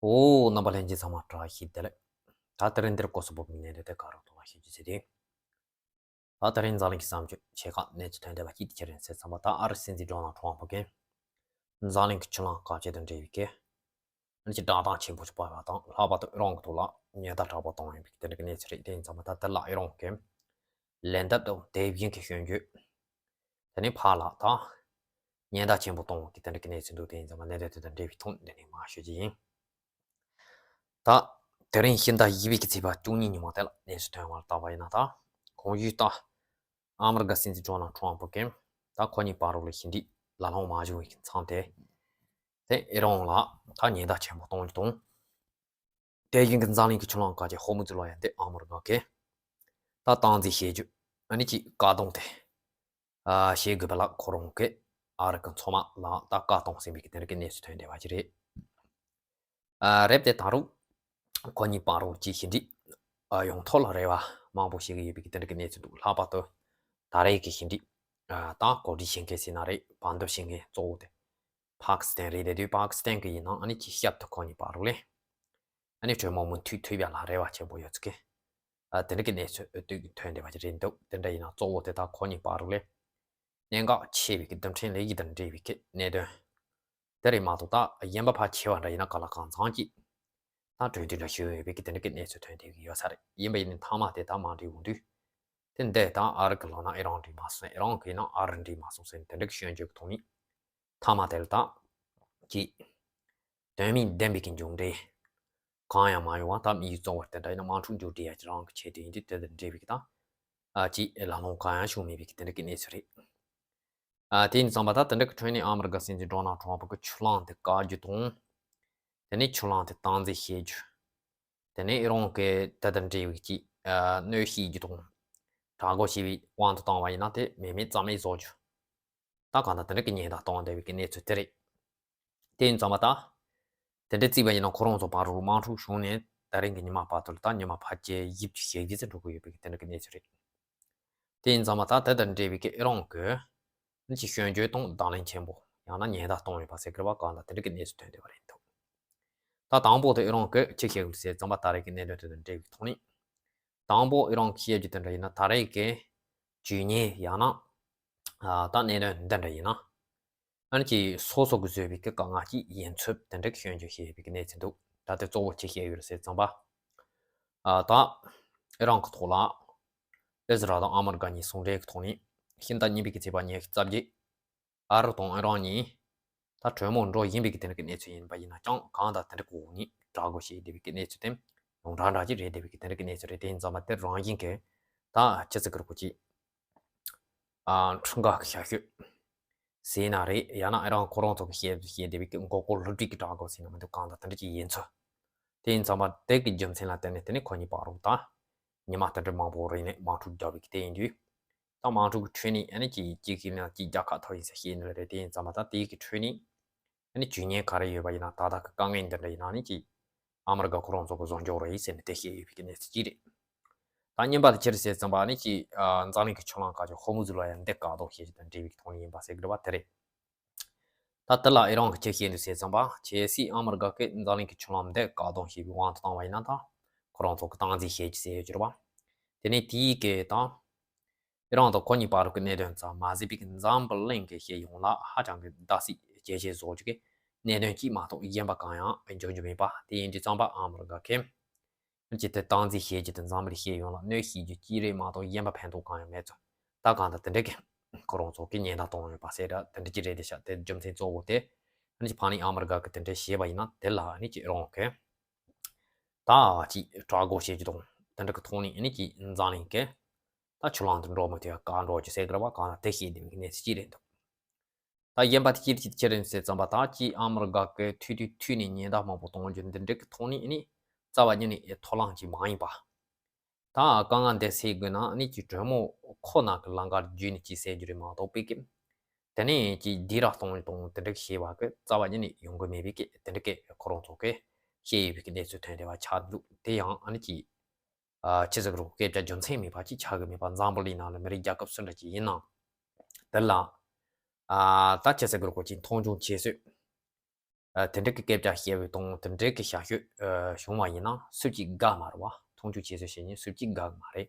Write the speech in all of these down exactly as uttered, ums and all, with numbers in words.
ཨོ། རྣམ་པ་ལྷན་རྒྱས་ཚང་མ་བཀྲ་ཤིས་བདེ་ལེགས། ད་དེ་རིང་འདིར་སྐོར་སུ་བབས་ནས་དེ་ག་རོགས་ཐོག་ལ་ཞུ་རྒྱུ་ཟེར་ཏེ། ད་དེ་རིང་འཛམ་གླིང་གི་བསམ་སྤྱོད་ཆེ་ཁག་གནས་ཚུལ་ཐོན་བསྡད་པ་གཅིག་དེ་ཁྱེད་རང་གསན་བསམ་པ། ད་ཨ་རི་སྲིད་འཛིན་ཌོ་ནལ་ཊམ་ཕུ་གིས་འཛམ་གླིང་གི་ཆུ་ལྷག་བཀག་སྐྱིལ་དང་འབྲེལ་བའི་གི་ཨ་ནི་ཅིག་བསྒྲགས་གཏམ་ཆེན་པོ་ཞིག་སྤེལ་བ་དང་། ལྷག་པར་དུ་ཨི་རན་གྱི་ཐོག་ལ་ཉེན་བརྡ་དྲག་པོ་བཏང་ཡོད་པའི་དེ་འདྲ་གི་གནས་ཚུལ་རེད། དེ་ཡིན་ཙང་མ་ད་དེ་ལ་ཨི་རན་གྱི་ལན་འདེབས་དང་དེ་བཞིན་གྱི་སྐྱོན་བརྗོད། དེ་ནས་ཕར་ལ་ད་ཉེན་བརྡ་ཆེན་པོ་གཏོང་གི་དེ་འདྲ་གི་གནས་ཚུལ་འདུག་དེ་ཡིན་ཙང་མ་གནད་དོན་དེ་དང་འབྲེལ་བའི་ཐོག་འདི་ནས་མར་ཞུ་རྒྱུ་ཡིན། ད་དེ་རིང་ཕྱི་ཟླ་བཞི་པའི་གི་ཚེས་པ་བཅུ་གཉིས་ཉིན་མོ་དེ་ལ་གནས་ཚུལ་ཐོན་པར་བལྟས་པ་ཡིན་ན། ད་གོང་ཞུས་ལྟར་ཨ་མི་རི་ཀ་སྲིད་འཛིན་ཌོ་ནལ་ཊམ་ཕུ་གིས་ད་ཁོ་གཉིས་བར་ལ་ཞི་འགྲིག་ལ་ལྷོང་མ་བྱུང་བའི་མཚམས་དེར། དེ་ཨི་རན་ལ་ད་ཉེན་བརྡ་ཆེན་པོ་གཏོང་རྒྱུ་དང་། དེ་བཞིན་གྱི་འཛམ་གླིང་གི་ཆུ་ལྷག་བཀག་སྐྱིལ་ཧོར་མུ་ཛི་ལོག་ཡ་འདི་ཨ་མི་རི་ཀ་གིས་ད་སྟངས་འཛིན་བྱེད་རྒྱུ་ཨ་ནི་ཅིག་བཀག་སྡོམ་དེ་ཨ་བྱེད་དགོས་པ་ལ་ཁོ་རང་གིས་ཨ་རི་གི་མཚོ་དམག་ལ་ད་བཀག་སྡོམ་ཟིན་པའི་གི་དེ་འདྲ་གི་གནས་ཚུལ་ཐོན་བསྡད་པ་ཞིག་རེད། ཨ་རེད་དེ། ད་རུང་ཁོ་གཉིས་བར་ལ་ཅིག་ཞི་འགྲིག་ཨ་ཡོང་ཐབས་ལ་རེ་བ་མང་པོ་བྱེད་ཀྱི་ཡོད་པའི་གི་དེ་འདྲ་གི་གནས་ཚུལ་འདུག་ལྷག་པར་དུ་ད་རེས་ཀྱི་ཞི་འགྲིག་ཨ་ད་གོ་སྒྲིག་བྱེད་མཁན་ཟེར་ན་རེད། བར་འདུམ་བྱེད་མཁན་གཙོ་བོ་དེ་པ་ཀི་སི་ཐན་རེད། དེ་དུས་པ་ཀི་སི་ཐན་གྱིས་ཡིན་ན་ཨ་ནི་ཅིག་ཞིབ་ཏུ་ཁོ་གཉིས་བར་ལ་ཨ་ནི་གྲོས་མོལ་མུ་མཐུད་ཐུབ་ཡ་ལ་རེ་བ་ཆེན་པོ་ཡོད་ཚུལ་གྱི་ཨ་དེ་འདྲ་གི་གནས་ཚུལ་ཨ་དུས་ཐོན་བསྡད་པ་ཞིག་རེད་འདུག་དེ་འདྲ་ཡིན་ན་གཙོ་བོ་དེ་ད་ཁོ་གཉིས་བར་ལ་གནད་འགག་ཆེ་བའི་གི་རྡུལ་ཕྲན་ལས་གཞི་དང་འབྲེལ་བའི་གི་གནད་དོན་དེ་རེད་མ་གཏོགས། ད་གཞན་པ་ཕལ་ཆེ་བ་འདྲ་ཡིན་ན་གང་ལ་གང་འཚམ་ཅིག་ད་གྲོས་མཐུན་འདྲ་ཞུ་ཡོད་པའི་གི་དེ་འདྲ་གི་གནས་ཚུལ་ཐོན་བསྡད་ཀྱི་ཡོད་ས་རེད། ཡིན་པ་ཡིན་ནའི་མཐའ་མ་དེ་ད་མ་འགྲིག་འོང་དུས། དེ་འདི་ད་ཨ་རི་གིས་ལབ་ན་ཨི་རན་འགྲིག་མ་སོང་། ཨི་རན་གྱིས་ན་ཨ་རི་འགྲིག་མ་སོང་ཟེར་ནས་དེ་འདྲ་གི་སྐྱོན་བརྗོད་ཀྱི་ཐོག་ནས་མཐའ་མ་དེ་ལ་ད་ཅིག་དོན་སྨིན་ལྡན་པའི་གི་མཇུག་འབྲས་གང་ཡང་མ་ཡོང་བ། ད་དམིགས་ཡུལ་གཙོ་བོ་དེ་འདྲ་ཡིན་ན་དམག་འཁྲུག་མཇུག་སྒྲིལ་ཡ་གི་རང་གི་ཆེད་དུ་ཡིན་དུས། དེ་དང་འབྲེལ་བའི་གི་ད་ཨ་ཅིག་ལ་ལོང་གང་ཡང་བྱུང་མེད་པའི་གི་དེ་འདྲ་གི་གནས་ཚུལ་རེད། ཨ་དེ་ཡིན་ཙང་མ་ད་དེ་འདྲ་གི་ཁྲོད་ནས་ཨ་མི་རི་ཀ་སྲིད་འཛིན་ཌོ་ནལ་ཊམ་ཕུ་གིས་ཆུ་གླང་དེ་བཀག་རྒྱུ་དང་། དེ་ནས་ཆུ་གླང་དེ་སྟངས་འཛིན་བྱེད་རྒྱུ། དེ་ནས་ཨི་རན་གྱིས་དེ་དང་འབྲེལ་བའི་ཅིག་ཨ་གནོད་བྱེད་རྒྱུ་དང་དྲག་རྒོལ་བྱེད་པའི་དབང་དུ་བཏང་བ་ཡིན་ན་དེ་མེད་མེད་རྩ་མེད་བཟོ་རྒྱུ། ད་གང་ལྟར་དེ་འདྲ་གི་ཉེན་བརྡ་གཏོང་བསྡད་པའི་གི་གནས་ཚུལ་དེ་རེད། དེ་ཡིན་ཙང་མ་ད་དེ་འདྲ་བརྩིས་པ་ཡིན་ན་ཁོ་རང་ཚོ་བར་དུ་དམག་འཁྲུག་བྱུང་ནས་ད་རིང་གི་ཉི་མ་བར་དུ་ལ་ད་ཉི་མ་ཕལ་ཆེར་བཞི་བཅུ་ཞེ་བརྒྱད་ཙམ་འགྲོ་གི་ཡོད་པའི་གི་དེ་འདྲ་གི་གནས་ཚུལ་རེད། དེ་ཡིན་ཙང་མ་ད་དེ་དང་འབྲེལ་བའི་གི་ཨི་རན་གྱིས་ནི་ཅིག་སྐྱོན་བརྗོད་དང་དང་ལེན་ཆེན་པོ་ཡང་ན་ཉེན་བརྡ་གཏོང་ཡོད་པ་ཟེར་གི་རེད་པ། གང་ལྟར་དེ་འདྲ་གི་གནས་ཚུལ་ཐོན་བསྡད་པ་རེད་འདུག་ད་དང་པོ་དེ་ཨི་རན་གྱིས་ཅི་བཤད་ཡོད་ཟེར་ཙམ་པ། ད་རེས་ཀྱི་གནད་དོན་དེ་དང་འབྲེལ་བའི་ཐོག་ནས་དང་པོ་ཨི་རན་གྱིས་བཤད་རྒྱུ་དེ་འདྲ་ཡིན་ན། ད་རེས་ཀྱི་ཇུས་ཉེས་ཡང་ན་ཨ་ད་གནད་དོན་འདི་འདྲ་ཡིན་ན། ཨ་ནི་ཅིག་སོ་སོ་གིས་བཟོས་པའི་གི་དཀའ་ངལ་ཅིག་ཡིན་ཚུལ་དེ་འདྲ་གི་སྐྱོན་བརྗོད་བྱས་ཡོད་པའི་གི་གནས་ཚུལ་འདུག་ད་དེ་གཙོ་བོ་ཅི་བཤད་ཡོད་རེད་ཟེར་ཙམ་པ། ཨ་ད་ཨི་རན་གྱི་ཐོག་ལ་ཨི་ཟི་རལ་དང་ཨ་མི་རི་ཀ་གཉིས་ཟུང་འབྲེལ་གྱི་ཐོག་ནས་ཕྱི་ཟླ་གཉིས་པའི་གི་ཚེས་པ་ཉི་ཤུ་རྩ་བརྒྱད། ཨ་རི་དང་ཨི་རན་གཉིས་ད་གྲོས་མོལ་འགྲོ་བཞིན་པའི་གི་དེ་འདྲ་གི་གནས་ཚུལ་ཡིན་པ་ཡིན་ན་ཀྱང་། གང་ལྟར་དེ་འདྲ་གི་འོག་ནས་དྲག་རྒོལ་བྱས་བསྡད་པའི་གི་གནས་ཚུལ་དེ་ཡང་འདྲ་འདྲ་ཅིག་རེད་བསྡད་པའི་གི་དེ་འདྲ་གི་གནས་ཚུལ་རེད། དེ་ཡིན་ཙང་མ་དེ་རང་བཞིན་གྱིས་ད་ཅི་ཟེར་གི་རེད་གོ་ཅིག་ཨ་འཁྲུག་འགག་གི་ཤ་ཤོད་ཟེར་ན་རེད། ཡང་ན་ཨི་རན་ཁོ་རང་ཚོ་གིས་བཤད་བཤད་བསྡད་པའི་གི་མགོ་སྐོར་བསླུ་བྲིད་ཀྱི་དྲག་རྒོལ་ཟེར་ན་མི་འདུག་གང་ལྟར་དེ་འདྲ་ཅིག་ཡིན་ཚུལ། དེ་ཡིན་ཙང་མ་དེ་གི་རྒྱུ་མཚན་ལ་བརྟེན་ནས་དེ་ནས་ཁོ་གཉིས་བར་དུ་ད་ཉི་མ་དེ་འདྲ་མང་པོ་རིང་ནས་དམག་འཁྲུག་བརྒྱབ་པའི་གི་དེ་ཡིན་དུས། ད་དམག་འཁྲུག་གི་ཁྲོད་ནས་ཨ་ནི་ཅིག་གཅིག་གིས་ན་གཅིག་རྒྱལ་ཁ་ཐོབ་ཡིན་ཟེར་བཤད་ནི་རེད། དེ་ཡིན་ཙང་མ་ད་དེ་གི་ཁྲོད་ནས་ཨ་ནི་ཇུས་ཉེས་ག་རེ་ཡོད་པ་ཡིན་ན། ད་ལྟ་གི་དཀའ་ངལ་འདི་འདྲ་ཡིན་ན་ཨ་ནི་ཅིག་ཨ་མི་རི་ཀ་ཁོ་རང་ཚོ་གི་བཟོ་འཇོག་རེད་ཟེར་ནས་དེ་བཤད་ཡོད་པའི་གི་གནས་ཚུལ་གཅིག་རེད། ད་གཉིས་པ་དེ་ཅི་རེད་ཟེར་ཙམ་པ། ཨ་ནི་ཅིག་ཨ་འཛམ་གླིང་གི་ཆུ་གླང་བཀག་སྐྱིལ་ཧོར་མུ་ཛི་ལོག་ཡ་འདི་བཀག་སྡོམ་བྱེད་རྒྱུ་དང་འབྲེལ་བའི་གི་ཐོག་ནས་ཡིན་པ་ཟེར་གི་རེད་པ། དེ་རེད། ད་དེ་ལ་ཨི་རན་གྱིས་ཅི་བཤད་འདུག་ཟེར་ཙམ་པ། གལ་སྲིད་ཨ་མི་རི་ཀ་གིས་འཛམ་གླིང་གི་ཆུ་ལམ་འདི་བཀག་སྡོམ་བྱེད་པའི་དབང་དུ་བཏང་བ་ཡིན་ན། ད་ཁོ་རང་ཚོ་གིས་སྟངས་འཛིན་བྱེད་རྒྱུ་ཟེར་ཡོད་རྒྱུ་རེད་པ། དེ་ནས་དེའི་སྐད་དང་། ཨི་རན་དང་ཁོ་གཉིས་བར་གྱི་གནད་དོན་ཙམ་མ་ཟད་པའི་འཛམ་བུ་གླིང་གི་སྤྱི་ཡོངས་ལ་ཧ་ཅང་གི་བརྡབ་གསིག་ཇེ་ཆེ་བཟོ་རྒྱུ་གི་གནད་དོན་གཅིག་མ་གཏོགས་གཞན་པ་གང་ཡང་འབྱུང་རྒྱུ་མེད་པ་དེ་ཡིན་དུས་ཙམ་པ། ཨ་མི་རི་ཀ་གིས་ཅི་དེ་སྟངས་འཛིན་བྱེད་རྒྱུ་དེ་འཛམ་བུ་གླིང་སྤྱི་ཡོངས་ལ་གནོད་བྱེད་རྒྱུ་གཅིག་རེད་མ་གཏོགས་གཞན་པ་ཕན་ཐོགས་གང་ཡང་མེད་ཚུལ། ད་གང་ལྟར་དེ་འདྲ་གི་ཁོ་རང་ཚོ་གིས་ཉེན་བརྡ་གཏོང་ཡོད་པ་ཟེར་ར་དེ་འདྲ་གཅིག་རེད་དེ་ཤག་དེ་རྒྱུ་མཚན་གཙོ་བོ་དེ་ཨ་ནི་ཅིག་ཕར་ནས་ཨ་མི་རི་ཀ་གིས་དེ་འདྲ་བྱས་པ་ཡིན་ན། དེ་ལ་ཨ་ནི་ཅིག་ཨི་རན་གྱིས་ད་ཅིག་དྲག་རྒོལ་བྱེད་རྒྱུ་དང་དེ་འདྲ་གི་ཐོག་ནས་ཨ་ནི་ཅིག་འཛམ་གླིང་གི་ད་ཆུ་ལམ་དེ་འགྲོ་མི་ཐུབ་ཡ་བཀག་འགྲོ་རྒྱུ་ཟེར་གི་རེད་པ། གང་ལྟར་དེ་བཤད་བསྡད་པའི་གནས་ཚུལ་གཅིག་རེད་འདུག་ད་གཞན་པ་དེ་ཅི་རེད་ཅི་རེད་ཟེར་ཙམ་པ། ད་ཅིག་ཨ་མི་རི་ཀ་གིས་ཐུག་དུས་ཐུག་ནས་ཉེན་བརྡ་མང་པོ་གཏོང་རྒྱུ་འདི་འདྲ་གི་ཐོག་ནས་ཨ་ནི་རྩ་བ་ཉིད་ནས་ཐོག་ལངས་ཅིག་མ་ཡིན་པ། ད་དཀའ་ངལ་འདི་སེལ་དགོས་ན་ཨ་ནི་ཅིག་གྲོས་མོལ་ཁོ་ན་གི་ལམ་ཁ་བརྒྱུད་ནས་ཅིག་སེལ་རྒྱུ་རེད་མ་གཏོགས་པའི་གི། དེ་ནས་ཅིག་སྡིགས་ར་གཏོང་རྒྱུ་དང་དེ་འདྲ་གི་བྱེད་པ་གི་རྩ་བ་ཉིད་ནས་ཡོང་གི་མེད་པའི་གི་དེ་འདྲ་གི་ཁོ་རང་ཚོ་གིས་བཤད་ཡོད་པའི་གི་གནས་ཚུལ་ཐོན་བསྡད་པ་ཆགས་འདུག་དེ་ཡང་ཨ་ནི་ཅིག་ཨ་ཅི་ཟེར་གི་རེད། སྐད་ཆ་རྒྱུ་མཚན་མེད་པ་ཅིག་ཆགས་གི་མེད་པ། འཛམ་བུ་གླིང་ནང་ལ་མི་རིགས་རྒྱལ་ཁབ་སུ་འདྲ་ཅིག་ཡིན་ནའང་དེ་ལ་ཨ་ད་ཅི་ཟེར་གི་རེད། ཁོ་ཅིག་མཐོང་ཆུང་བྱེད་སྲོལ། ཨ་དེ་འདྲ་གི་སྐད་ཆ་བཤད་པའི་དང་དེ་འདྲ་གི་བྱ་སྤྱོད་ཨ་བྱུང་བ་ཡིན་ན་སུ་གཅིག་དགའ་མ་རེད་བ། མཐོང་ཆུང་བྱེད་ཚུལ་བྱེད་མཁན་སུ་གཅིག་དགའ་གི་མ་རེད།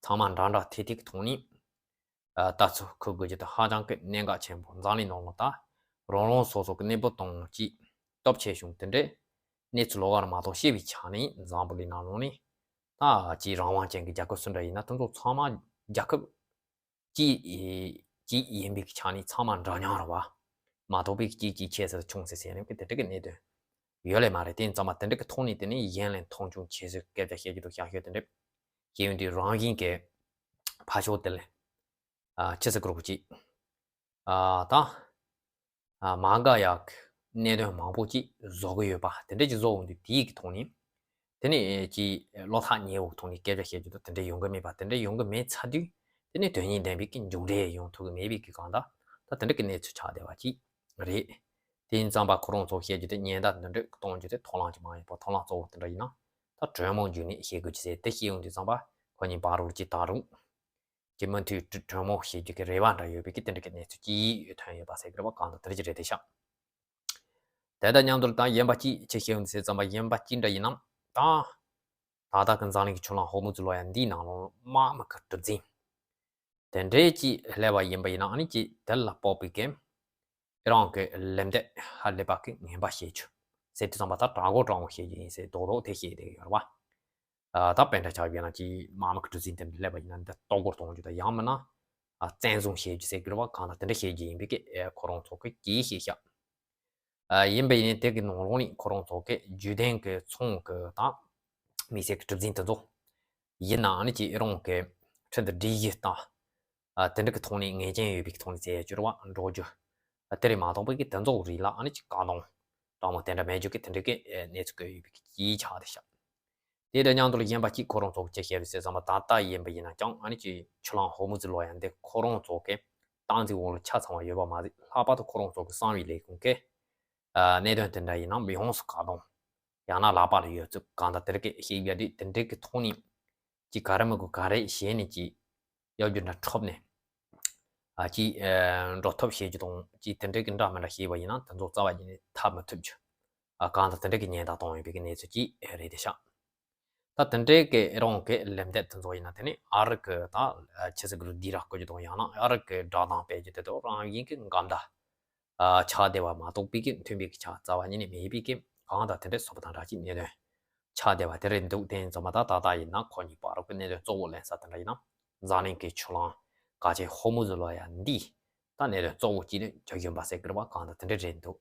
ཚང་མ་འདྲ་འདྲ་ཐིག་ཐིག་མཐོང་ནས་ཨ་ལྟ་ཚུལ་འཁུར་དགོས་རྒྱུ་དེ་ཧ་ཅང་གི་གནད་འགག་ཆེན་པོ། འཛམ་གླིང་ནང་ལ་ད་རང་རང་སོ་སོ་གི་གནས་བབ་དང་གཅིག་སྟོབས་ཆེ་ཆུང་དེ་འདྲས་གནས་ཚུལ་ལོགས་ཀར་མ་གཏོགས་ཤེས་པའི་ཆ་ནས་འཛམ་བུ་གླིང་ནང་ལོགས་ནས་ད་ཅིག་རང་དབང་ཅན་གྱི་རྒྱལ་ཁབ་སུ་འདྲ་ཡིན་ན་དེ་ཚོ་ཚང་མ་རྒྱལ་ཁབ་གཅིག་གཅིག་ཡིན་པའི་ཆ་ནས་ཚང་མ་འདྲ་མཉམ་རེད་བ། མ་གཏོགས་པའི་གཅིག་གཅིག་ཆེ་ཟེར་ཆུང་ཟེར་ཟེར་ནས་དེ་འདྲ་གི་གནད་དོན་ཡོད་ལེ་མ་རེད། དེ་ཡིན་ཙང་མ་དེ་འདྲ་གི་ཐོག་ནས་དེ་ནས་གཞན་ལ་མཐོང་ཆུང་བྱེད་ཚུལ་སྐད་ཆ་བཤད་རྒྱུ་དང་བཤད་ཤོད་དེ་འདྲ་བཤད་ཡོང་དུས་རང་བཞིན་གྱི་ཕ་ཤོག་དེ་ལ་ཨ་ཆི་ཟེར་དགོས་རེད་ཅིག་ཨ་ད་ཨ་མ་དགའ་ཡག་གི་གནད་དོན་མང་པོ་ཅིག་བཟོ་གི་ཡོད་པ་དེ་འདྲ་ཅིག་བཟོ་འོང་དུས་དེའི་གི་ཐོག་ནས་དེ་ནས་ཅིག་བློ་ཐག་ཉེ་བོ་ཐོག་ནས་སྐད་ཆ་བཤད་རྒྱུ་དང་དེ་འདྲ་ཡོང་གི་མེད་པ། དེ་འདྲ་ཡོང་གི་མེད་ཚར་དུས་དེ་ནས་དོན་སྙིང་ལྡན་པའི་གི་མཇུག་འབྲས་ཡོང་ཐུབ་གི་མེད་པའི་གི་གང་ལྟར་ད་དེ་འདྲ་གི་གནས་ཚུལ་ཆགས་བསྡད་པ་ཅིག་རེད། དེ་ཡིན་ཙང་པ་ཁོ་རང་ཚོ་བཤད་རྒྱུ་དེ་ཉེན་བརྡ་འདི་འདྲ་གཏོང་རྒྱུ་དེ་ཐོག་ལམ་ཅིག་མ་ཡིན་པར་ཐོག་ལམ་གཙོ་བོ་དེ་འདྲ་ཡིན་ན་ད་གྲོས་མོལ་བརྒྱུད་ནས་བཤད་དགོས་ཀྱི་ཟེར། དེ་བཤད་ཡོང་དུས་ཙམ་པ་ཁོ་གཉིས་བར་དུ་ཅིག་ད་རུང་ཀྱི་མུ་མཐུད་གྲོས་མོལ་བྱེད་རྒྱུ་གི་རེ་བ་འདྲ་ཡོད་པའི་གི་དེ་འདྲ་གི་གནས་ཚུལ་ཅིག་ཐོན་ཡོད་པ་ཟེར་གི་རེད་བ། གང་ལྟར་དེ་འདྲ་ཅིག་རེད་དེ་ཤག་དེ་དང་མཉམ་དུ་ད་གཞན་པ་ཅིག་ཅིག་བཤད་ཡོང་དུས་ཙམ་པ་གཞན་པ་ཅིག་འདྲ་ཡིན་ན་ད་ད་ལྟ་གི་འཛམ་གླིང་གི་ཆུ་གླང་ཧོར་མུ་ཛི་ལོ་ཡ་འདིའི་ནང་ལོགས་དམག་མི་གི་གྲུ་གཟིངས་དེ་འདྲའི་ཅིག་སླེབས་པ་ཡིན་པ་ཡིན་ན་ཨ་ནི་ཅིག་དེ་ལ་དཔག་པའི་གི་ཨི་རན་གྱི་ལན་འདེབས་ཧ་ལས་པ་གི་ངན་པ་བྱེད་རྒྱུ་ཟེར་དུས་ཙམ་པ་ད་དྲག་པོ་དྲག་པོ་བྱེད་རྒྱུ་ཡིན་ཟེར་རྡོག་རྡོག་དེ་བཤད་བསྡད་ཡོད་རེད་བ། ཨ་ད་དཔེ་འདྲ་ཆགས་ཡོད་ན་ཅིག་དམག་མི་གི་གྲུ་གཟིངས་དེ་འདྲ་སླེབས་པ་ཡིན་ན་འདི་གཏོར་རྒོལ་གཏོང་རྒྱུ་དང་ཡང་མིན་ན་ཨ་བཙན་བཟུང་བྱེད་རྒྱུ་ཟེར་གི་རེད་བ། གང་ལྟར་དེ་འདྲ་བྱེད་རྒྱུ་ཡིན་པའི་གི་ཨེ་ཁོ་རང་ཚོ་གི་གི་བཤད་ཤག་ཨ་ཡིན་པ་ཡིན་ནའི་དེ་གི་ནང་ལོགས་ནས་ཁོ་རང་ཚོ་གི་བརྒྱུད་ལྡན་གི་ཚོང་གི་དང་མི་སེར་གི་གྲུ་གཟིངས་དེ་ཚོ་ཡིན་ནའང་ནི་ཅིག་ཨི་རན་གི་ཁྲིམས་དང་སྒྲིག་གཞི་ལྟར་ཨ་དེ་འདྲ་གི་ཐོག་ནས་ངེས་ཅན་ཡོད་པའི་གི་ཐོག་ནས་བཙལ་ཡ་བཅུར་བ་འགྲོ་རྒྱུ། ཨ་དེ་རེད་མ་གཏོགས་པའི་གི་དེ་ཚོ་རིགས་ལ་ཨ་ནི་ཅིག་བཀག་སྡོམ་དྲང་མོ་དེ་འདྲ་མེད་རྒྱུ་གི་དེ་འདྲ་གི་ཨེ་གནས་ཚུལ་བཀོད་ཡོད་པའི་གི་ཅིག་ཆགས་བསྡད་ཤག་དེ་དང་མཉམ་དུ་ལ་གཞན་པ་གཅིག་ཁོ་རང་ཚོ་གི་ཅིག་བཤད་རེད་ཟེར་ཙམ་པ་ད་ལྟ་ཡིན་པ་ཡིན་ན་ཀྱང་ཨ་ནི་ཅིག་ཆུ་གླང་ཧོར་མུ་ཛི་ལོ་ཡ་འདི་ཁོ་རང་ཚོ་གི་སྟངས་འཛིན་འོག་ལ་ཆ་ཚང་བ་ཡོད་པ་མ་ཟད། ལྷག་པར་དུ་ཁོ་རང་ཚོ་གི་གསང་བའི་ལས་ཁུངས་ཀྱི་ཨ་གནད་དོན་དེ་འདྲ་ཡིན་ན་ཡོངས་སུ་བཀག་སྡོམ། ཡང་ན་ལག་པ་ལ་ཡོད་ཚུལ་གང་ལྟར་དེ་འདྲ་གི་བཤད་ཡ་དེ་དེ་འདྲ་གི་ཐོག་ནས་ཅིག་ག་རེ་མི་དགོས་ག་རེ་བྱས་ནས་ཅིག་གཡོ་སྒྱུ་འདྲ་འཁྲབ་ནས་ཨ་ཅིག་ཨ་འགྲོ་ཐབས་བྱེད་རྒྱུ་དང་ཅིག་དེ་འདྲ་གི་འདྲ་མི་འདྲ་བྱས་པ་ཡིན་ན་དེ་ཚོ་རྩ་བ་ཉིད་ནས་འཐབ་མི་ཐུབ་རྒྱུ། ཨ་གང་ལྟར་དེ་འདྲ་གི་ཉེན་བརྡ་གཏོང་ཡོད་པའི་གི་གནས་ཚུལ་ཅིག་རེད་དེ་ཤག་ད་དེ་འདྲའི་གི་ཨི་རན་གི་ལན་འདེབས་དེ་ཚོ་ཡིན་ན་དེ་ནི་ཨ་རི་གི་ད་ཆི་ཟེར་གི་རུ་སྡིགས་ར་བསྐུལ་རྒྱུ་དང་ཡང་ན་ཨ་རི་གི་བསྒྲགས་གཏམ་སྤེལ་རྒྱུ་དེ་ཚོ་རང་བཞིན་གི་འགལ་ཟླ་ཨ་ཆགས་བསྡད་པ་མ་གཏོགས་པའི་གི་མཐུན་པའི་གི་ཆ་རྩ་བ་ཉིད་ནས་མེད་པའི་གི་གང་ལྟར་དེ་འདྲའི་བཟོ་པ་དང་འདྲ་ཅིག་གནད་དོན་ཆགས་བསྡད་པ་དེ་རེད་འདུག་དེ་ཡིན་ཙང་མ་ད་ད་ལྟ་ཡིན་ན་ཁོ་གཉིས་བར་གི་གནད་དོན་གཙོ་བོ་ལེན་ས་དེ་འདྲ་ཡིན་ན་འཛམ་གླིང་གི་ཆུ་གླང་གལ་ཆེ་ཧོར་མུ་ཛི་ལོ་ཡ་འདི་ད་གནད་དོན་གཙོ་བོ་གཅིག་ནི་ཇོ་གཞོན་པ་ཟེར་གི་རེད་བ། གང་ལྟར་དེ་འདྲ་རེད་འདུག་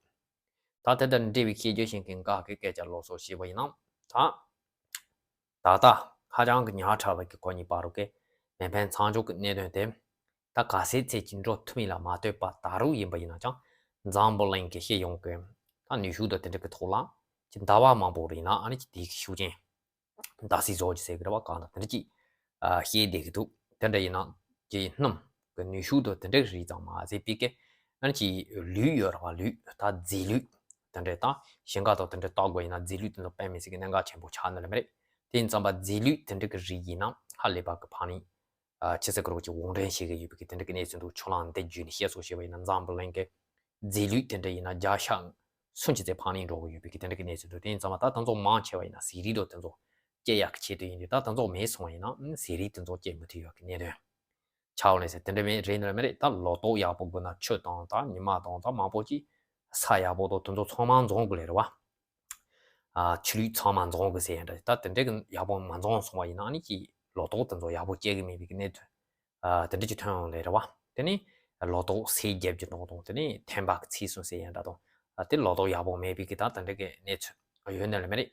ད་དེ་དང་འབྲེལ་བའི་ཤེས་རྒྱུ་ཤེས་མཁན་འགའ་གི་སྐད་ཆ་ལོགས་སུ་བཤད་པ་ཡིན་ན། ད་ད་ལྟ་ཧ་ཅང་གི་ཉག་ཕྲ་བའི་གི་ཁོ་གཉིས་བར་གི་མེ་འཕེན་མཚམས་འཇོག་གི་གནད་དོན་དེ་ད་ག་ཚད་ཚད་ཀྱིས་འགྲོ་ཐུབ་མིན་ལ་མ་ལྟོས་པ་ད་རུང་ཡིན་པ་ཡིན་ན་ཀྱང་འཛམ་བུ་གླིང་གི་སྤྱི་ཡོངས་ཀྱི་ད་ནུས་ཤུགས་དང་དེ་འདྲ་གི་ཐོག་ལ་ཅིག་ཟླ་བ་མང་པོ་རིང་ལ་ཨ་ནི་ཅིག་དེའི་གི་ཤུགས་རྐྱེན་འདར་སིག་བཟོ་རྒྱུ་ཟེར་གི་རེད་བ། གང་ལྟར་དེ་འདྲ་ཅིག་ཨ་བཤད་བསྡད་ཀྱི་འདུག་དེ་འདྲ་ཡིན་ན་ཀྱི་སྣུམ་གི་ནུས་ཤུགས་དང་དེ་འདྲ་རིགས་ཙམ་མ་ཟད་པའི་ཀྱི་ཨ་ནི་ཅིག་ལུད་ཡོད་རེད་བ། ལུད་ད་རྫས་ལུད་དེ་འདྲ་དང་ཞིང་ཁ་དང་དེ་འདྲ་བལྟ་དགོས་ཡིན་ན་རྫས་ལུད་དེ་ཚོ་དཔེ་མི་སྲིད་ཀྱི་གནད་འགག་ཆེན་པོ་ཆགས་ནི་ལ་མི་རེད། དེ་ཡིན་ཙམ་པ་རྫས་ལུད་དེ་འདྲ་གི་རིགས་ཡིན་ན་ཧ་ལས་པ་གི་ཕངས་ནི་ཨ་ཆི་ཟེར་གི་རེད་བ། ཅིག་དབང་འདྲེན་བྱེད་ཀྱི་ཡོད་པའི་གི་དེ་འདྲ་གི་གནས་ཚུལ་འདུག་ཆུ་གླང་འདི་བརྒྱུད་ནས་བཤད་སྲོལ་བྱས་པ་ཡིན་ན་འཛམ་བུ་གླིང་གི་རྫས་ལུད་དེ་འདྲ་ཡིན་ན་བརྒྱ་ཆ་སུམ་ཅུ་ཙམ་ཕངས་ནས་འགྲོ་གི་ཡོད་པའི་གི་དེ་འདྲ་གི་གནས་ཚུལ་འདུག་དེ་ཡིན་ཙང་མ་ད་དེ་ཚོ་མང་ཆེ་བ་ཡིན་ན་ཟས་རིགས་དང་དེ་ཚོ་སྐྱེལ་ཡག་གི་ཆེད་དུ་ཡིན་དུས་ད་དེ་ཚོ་མེད་སོང་བ་ཡིན་ན་ཟས་རིགས་དེ་ཚོ་སྐྱེལ་མི་ཐུབ་ཡག་གི་གནད་དོན་ཆགས་ཡོད་ལེ་ཟེར། དེ་འདྲ་མེད་རེད་འདྲ་མེད་རེད། ད་ལོ་ཏོག་ཡག་པོ་དགོས་ན་ཆུ་དང་ད་ཉི་མ་དང་ད་མང་པོ་ཅིག་ས་ཡག་པོ་དང་དེ་ཚོ་ཚང་མ་འཛོམས་དགོས་ལེ་རེད་བ། ཨ་ཆུ་ལུད་ཚང་མ་འཛོམས་དགོས་ཟེར་ཡ་འདྲ། ད་དེ་འདྲ་གི་ཡག་པོ་མ་འཛོམས་སོང་བ་ཡིན་ན་ཨ་ནི་ཅིག་ལོ་ཏོག་དེ་ཚོ་ཡག་པོ་སྐྱེ་གི་མེད་པའི་གི་གནད་དོན་ཨ་དེ་འདྲ་ཅིག་ཐོན་ཡོང་ལེ་རེད་བ། དེ་ནི་ལོ་ཏོག་ཟས་རྒྱབ་ཀྱི་དོན་དང་དེ་ནི་ཐན་པ་གི་ཚིག་སོང་ཟེར་ཡ་འདྲ་དང་ཨ་དེ་ལོ་ཏོག་ཡག་པོ་མེད་པའི་གི་ད་དེ་འདྲ་གི་གནས་ཚུལ་ཡོད་ནི་ལ་མི་རེད།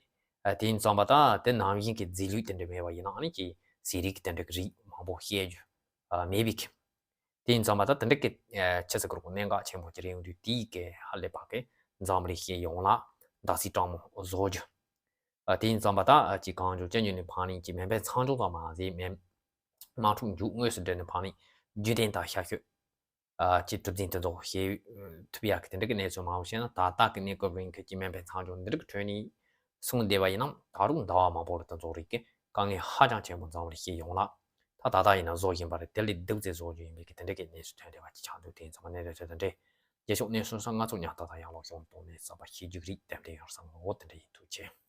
ཨ་དེ་ཡིན་ཙང་པ་ད་དེ་ནང་བཞིན་གི་རྫས་ལུད་དེ་འདྲ་མེད་པ་ཡིན་ན་ཨ་ནི་ཅིག་ཟས་རིགས་གི་དེ་འདྲ་གི་རིགས་མང་པོ་སྐྱེ་རྒྱུ་ཨ་མེད་པའི་གི་དེ་ཡིན་ཙང་མ་ད་དེ་འདྲ་གི་ཨ་ཆི་ཟེར་གི་རེད་བ། གནད་འགག་ཆེན་པོ་ཅིག་རེད་ཡོང་དུས་དེའི་གི་ཧ་ལས་པ་གི་འཛམ་གླིང་སྤྱི་ཡོངས་ལ་འདར་སིག་དྲང་མོ་བཟོ་རྒྱུ། ཨ་དེ་ཡིན་ཙང་མ་ད་ཨ་ཅིག་གང་བྱུང་ཅི་འབྱུང་ནས་ཕངས་ནས་ཅིག་མེ་འཕེན་མཚམས་འཇོག་ཙམ་མ་ཟད་མེ་དམག་འཁྲུག་མཇུག་དངོས་སུ་སྒྲིལ་ནས་ཕངས་ནས་རྒྱུན་ལྡན་དང་ཤ་ཤོད་ཨ་ཅིག་གྲུ་གཟིངས་དེ་ཚོ་བྱེད་ཐུབ་ཡག་གི་དེ་འདྲ་གི་གནས་ཚུལ་མང་པོ་བཤད་ན། ད་ལྟ་གི་གནས་སྐབས་རིང་གི་ཅིག་མེ་འཕེན་མཚམས་འཇོག་འདི་འདྲ་གི་ཁྲོད་ནས་གསུངས་བསྡད་པ་ཡིན་ན་ད་རུང་ཟླ་བ་མང་པོ་ལ་དེ་ཚོ་རིགས་ཀྱི་དཀའ་ངལ་ཧ་ཅང་ཆེན་པོ་འཛམ་བུ་གླིང་སྤྱི་ཡོངས་ལ་ད་ད་ལྟ་ཡིན་ན་བཟོ་བཞིན་པ་རེད། དེ་ལས་སྡུག་ཙམ་བཟོ་རྒྱུ་ཡིན་པའི་གི་དེ་འདྲ་གི་གནས་ཚུལ་ཐོན་བསྡད་པ་ཅིག་ཆགས་འདུག་དེ་ཡིན་ཙང་མ་གནད་དོན་ཚོ་དེ་འདྲས་ རྒྱལ་ཕྱོགས་གནས་ཚུལ་སོགས་ང་ཚོ་ཉག་ཐག་དང་ཡང་ལོག་ཤོང་དོགས་ནས་གསར་པ་ཤེས་རྒྱུ་རིགས་དེ་འདྲ་ཡང་བསམ་ངོ་དེ་འདྲ་ཡིན། ཐུགས་རྗེ་ཆེ།